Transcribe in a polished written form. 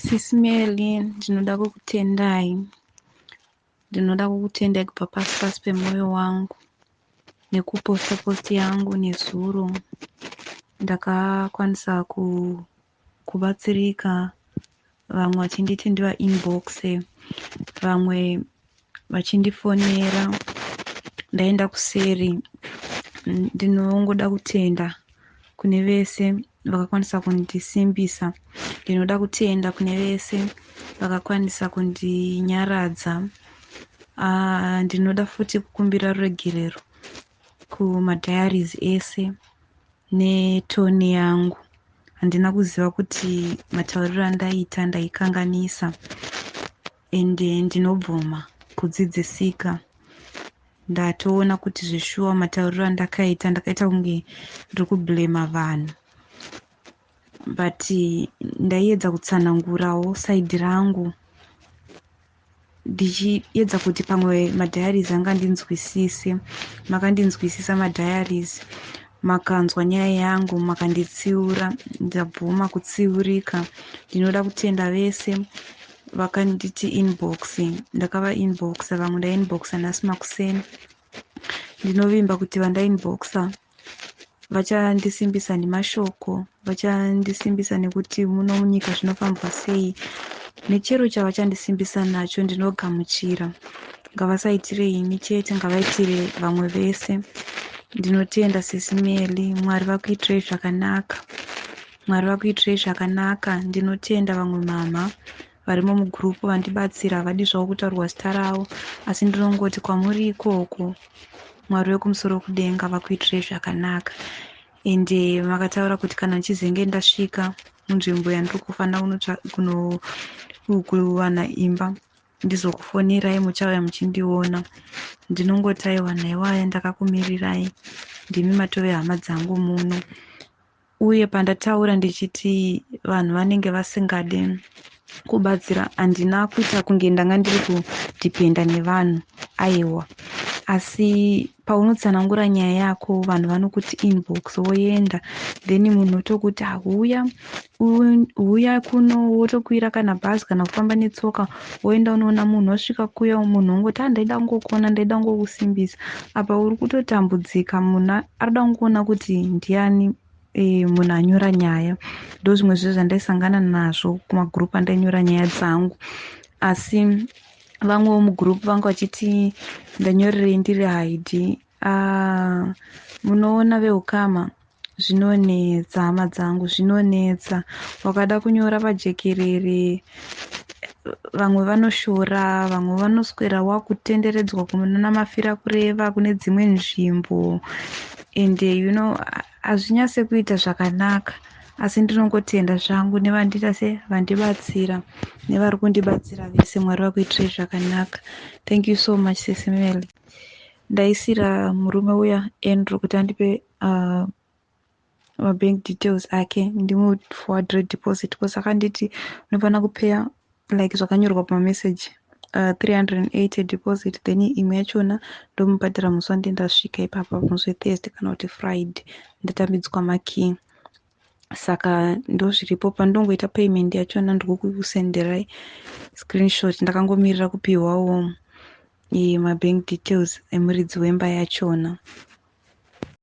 Sisi Melly, ndinoda kukutendai. Ndinoda kukutendai kubva pasi pasi pemwoyo wangu nekuposta post yangu nezuro. Ndakakwanisa kubatsirika, vamwe vachinditi ndivainboxe, vamwe vachindifonera ndaenda kuseri. Ndinongoda kutenda kune vese vakakwanisa kundisimbisa. Ndinoda kutenda kune vese vakakwanisa kundinyaradza. Ndinoda futi kukumbira ruregerero kumadiaries ese netone yangu. Handina kuziva kuti matauriro andaiita ndaikanganisa, ende ndinobvuma kudzidzisika. Ndatoona kuti zveshuwa matauriro andakaita, ndakaita kunge ndiri kublema vanhu, but ndaiedza kutsanangurawo side rangu, ndichiedza kuti pamwe madiaries angandinzwisise. Makandinzwisisa madiaries, makanzwa nyaya yangu, makanditsiura. Ndabvuma kutsiurika. Ndinoda kutenda vese vakanditi inbox. Ndakava inboxa, vamwe ndainboxa nhasi makuseni. Ndinovimba kuti vandainboxa vachandisimbisa nemashoko, vachandisimbisa nekuti muno munyika zvinofambwa sei. Nechero chavachandisimbisa nacho ndinogamuchira. Ngavasaitire ini chete, ngavaitire vamwe vese. Ndinotenda Sisi Melly. Mwari vakuitirei zvakanaka. Mwari vakuitirei zvakanaka. Ndinotenda vamwe mama varimo mugurupu vandibatsira. Havadi zvavo kutaurwa zita ravo, asi ndinongoti kwamuri ikoko, Mwari wekumusoro kudenga vakuitirei zvakanaka. Ende makataura kuti kana ndichizenge ndasvika munzvimbo yandiri kufanira kuwana imba, ndizokufonerai, muchauya muchindiona. Ndinongoti aiwa, nhaiwaya, ndakakumirirai, ndimi matove hama dzangu muno. Uye pandataura ndichiti vanhu vanenge vasingade kubatsira, handina kuita kunge ndanga ndiri kudhipenda nevanhu, aiwa. Asi paunotsanangura nyaya yako, vanhu vanokuti inbox, woenda, then munhu otokuti huya, huya kuno, wotokwira kana bhazi kana kufamba netsoka, woenda unoona munhu. Wasvika kuya, munhu ongoti, "A, ndaida kungokuona, ndaida kungokusimbisa." Apa uri kutotambudzika, munhu arida kungoona kuti ndiani munhu anyora nyaya. Ndo zvimwe zvezvo zvandaisangana nazvo kumagurupu andainyora nyaya dzangu. Asi vamwewo mugurupu vanga vachiti ndanyorerei ndiri haidi. Munoona veukama, zvinonetsa hama dzangu, zvinonetsa. Wakada kunyora pajekerere, vamwe vanoshora, vamwe vanoswera wakutenderedzwa kunana mafira kureva kune dzimwe nzvimbo, ende hazvinyatse kuita zvakanaka. Asi ndinongotenda zvangu nevandiita se vandibatsira nevari kundibatsira vese. Mwari vakuitirei zvakanaka. Thank you so much, Sisi Melly. Ndaisira murume uya Andrew kuti andipe mabank details ake, ndimuforwardire deposit, because akanditi unofanira kupeya like zvakanyorwa pamamessage, 380 deposit, then imwe yachona ndomubhadhara musi wandee ndasvika ipapa, musi weThursday kana kuti Friday, ndatambidzwa makey. Saka ndozviripo. Pandongoita payment yachona, ndikukusenderai screenshot. Ndakangomirira kupiwawo mabank details emuridzi wemba yachona.